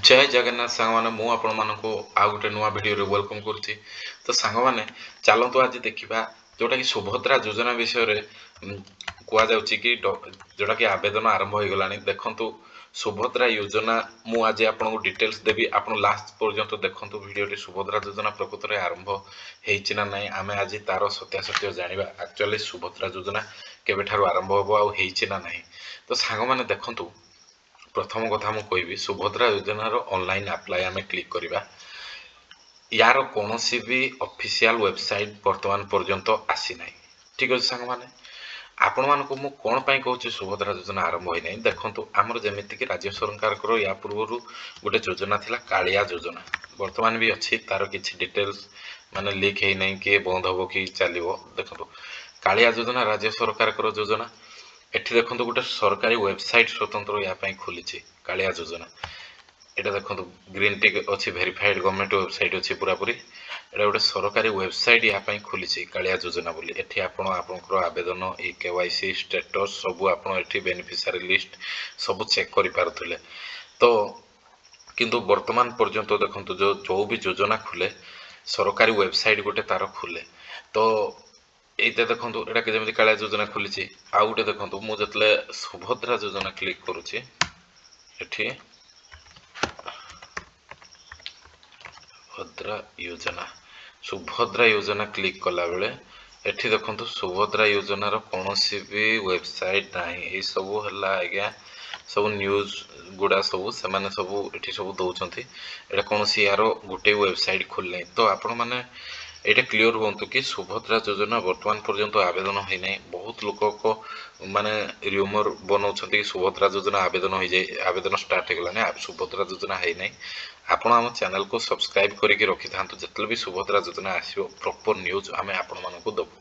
ଜୟ ଜଗନ୍ନାଥ ସାଙ୍ଗମାନେ, ମୁଁ ଆପଣମାନଙ୍କୁ ଆଉ ଗୋଟେ ନୂଆ ଭିଡ଼ିଓରେ welcome କରୁଛି। ତ ସାଙ୍ଗମାନେ, ଚାଲନ୍ତୁ ଆଜି ଦେଖିବା ଯେଉଁଟାକି ସୁଭଦ୍ରା ଯୋଜନା ବିଷୟରେ କୁହାଯାଉଛି କି ଯେଉଁଟାକି ଆବେଦନ ଆରମ୍ଭ ହୋଇଗଲାଣି। ଦେଖନ୍ତୁ, ସୁଭଦ୍ରା ଯୋଜନା ମୁଁ ଆଜି ଆପଣଙ୍କୁ ଡିଟେଲ୍ସ ଦେବି, ଆପଣ ଲାଷ୍ଟ ପର୍ଯ୍ୟନ୍ତ ଦେଖନ୍ତୁ ଭିଡ଼ିଓଟି। ସୁଭଦ୍ରା ଯୋଜନା ପ୍ରକୃତରେ ଆରମ୍ଭ ହେଇଛି ନା ନାହିଁ, ଆମେ ଆଜି ତାର ସତ୍ୟାସତ୍ୟ ଜାଣିବା। ଆକ୍ଚୁଆଲି ସୁଭଦ୍ରା ଯୋଜନା କେବେଠାରୁ ଆରମ୍ଭ ହେବ ଆଉ ହେଇଛି ନା ନାହିଁ? ତ ସାଙ୍ଗମାନେ, ଦେଖନ୍ତୁ, ପ୍ରଥମ କଥା ମୁଁ କହିବି, ସୁଭଦ୍ରା ଯୋଜନାର ଅନଲାଇନ୍ ଆପ୍ଲାଏ ଆମେ କ୍ଲିକ୍ କରିବା। ୟାର କୌଣସି ବି ଅଫିସିଆଲ ୱେବସାଇଟ୍ ବର୍ତ୍ତମାନ ପର୍ଯ୍ୟନ୍ତ ଆସିନାହିଁ। ଠିକ୍ ଅଛି ସାଙ୍ଗମାନେ, ଆପଣମାନଙ୍କୁ ମୁଁ କ'ଣ ପାଇଁ କହୁଛି ସୁଭଦ୍ରା ଯୋଜନା ଆରମ୍ଭ ହୋଇନାହିଁ? ଦେଖନ୍ତୁ, ଆମର ଯେମିତିକି ରାଜ୍ୟ ସରକାରଙ୍କର ୟା ପୂର୍ବରୁ ଗୋଟେ ଯୋଜନା ଥିଲା କାଳିଆ ଯୋଜନା, ବର୍ତ୍ତମାନ ବି ଅଛି। ତାର କିଛି ଡିଟେଲ୍ସ ମାନେ ଲିକ୍ ହେଇନାହିଁ କି ବନ୍ଦ ହେବ କି ଚାଲିବ। ଦେଖନ୍ତୁ, କାଳିଆ ଯୋଜନା ରାଜ୍ୟ ସରକାରଙ୍କର ଯୋଜନା। ଏଠି ଦେଖନ୍ତୁ, ଗୋଟେ ସରକାରୀ ୱେବସାଇଟ୍ ସ୍ୱତନ୍ତ୍ର ୟା ପାଇଁ ଖୋଲିଛି କାଳିଆ ଯୋଜନା। ଏଇଟା ଦେଖନ୍ତୁ, ଗ୍ରୀନ୍ ଟିକ୍ ଅଛି, ଭେରିଫାଇଡ୍ ଗଭର୍ଣ୍ଣମେଣ୍ଟ ୱେବସାଇଟ୍ ଅଛି ପୁରାପୁରି। ଏଇଟା ଗୋଟେ ସରକାରୀ ୱେବସାଇଟ୍ ୟା ପାଇଁ ଖୋଲିଛି କାଳିଆ ଯୋଜନା ବୋଲି। ଏଠି ଆପଣ ଆପଣଙ୍କର ଆବେଦନ, ଇ କେୱାଇସି ଷ୍ଟାଟସ୍ ସବୁ ଆପଣ ଏଠି ବେନିଫିସିଆରୀ ଲିଷ୍ଟ ସବୁ ଚେକ୍ କରିପାରୁଥିଲେ। ତ କିନ୍ତୁ ବର୍ତ୍ତମାନ ପର୍ଯ୍ୟନ୍ତ ଦେଖନ୍ତୁ, ଯେଉଁ ଯେଉଁ ବି ଯୋଜନା ଖୋଲେ, ସରକାରୀ ୱେବସାଇଟ୍ ଗୋଟେ ତାର ଖୋଲେ। ତ ଏଇଟା ଦେଖନ୍ତୁ, ଏଇଟା ଯେମିତି କାଳିଆ ଯୋଜନା ଖୋଲିଛି। ଆଉ ଗୋଟେ ଦେଖନ୍ତୁ, ମୁଁ ଯେତେବେଳେ ସୁଭଦ୍ରା ଯୋଜନା କ୍ଲିକ୍ କରୁଛି ଏଠି, ସୁଭଦ୍ରା ଯୋଜନା, ସୁଭଦ୍ରା ଯୋଜନା କ୍ଲିକ୍ କଲାବେଳେ ଏଠି ଦେଖନ୍ତୁ, ସୁଭଦ୍ରା ଯୋଜନାର କୌଣସି ବି ୱେବସାଇଟ୍ ନାହିଁ। ଏଇସବୁ ହେଲା ଆଜ୍ଞା ସବୁ ନ୍ୟୁଜ୍ ଗୁଡ଼ା ସବୁ ସେମାନେ ସବୁ ଏଠି ସବୁ ଦେଉଛନ୍ତି। ଏଇଟା କୌଣସି ଏହାର ଗୋଟେ ୱେବସାଇଟ୍ ଖୋଲିନାହିଁ। ତ ଆପଣମାନେ ଏଇଟା କ୍ଲିଅର୍ ହୁଅନ୍ତୁ କି ସୁଭଦ୍ରା ଯୋଜନା ବର୍ତ୍ତମାନ ପର୍ଯ୍ୟନ୍ତ ଆବେଦନ ହୋଇନାହିଁ। ବହୁତ ଲୋକଙ୍କ ମାନେ ରିଉମର ବନାଉଛନ୍ତି କି ସୁଭଦ୍ରା ଯୋଜନା ଆବେଦନ ହୋଇଯାଇ, ଆବେଦନ ଷ୍ଟାର୍ଟ ହେଇଗଲାଣି। ସୁଭଦ୍ରା ଯୋଜନା ହେଇନାହିଁ। ଆପଣ ଆମ ଚ୍ୟାନେଲକୁ ସବସ୍କ୍ରାଇବ୍ କରିକି ରଖିଥାନ୍ତୁ। ଯେତେବେଳେ ବି ସୁଭଦ୍ରା ଯୋଜନା ଆସିବ, ପ୍ରପର୍ ନ୍ୟୁଜ୍ ଆମେ ଆପଣମାନଙ୍କୁ ଦେବୁ।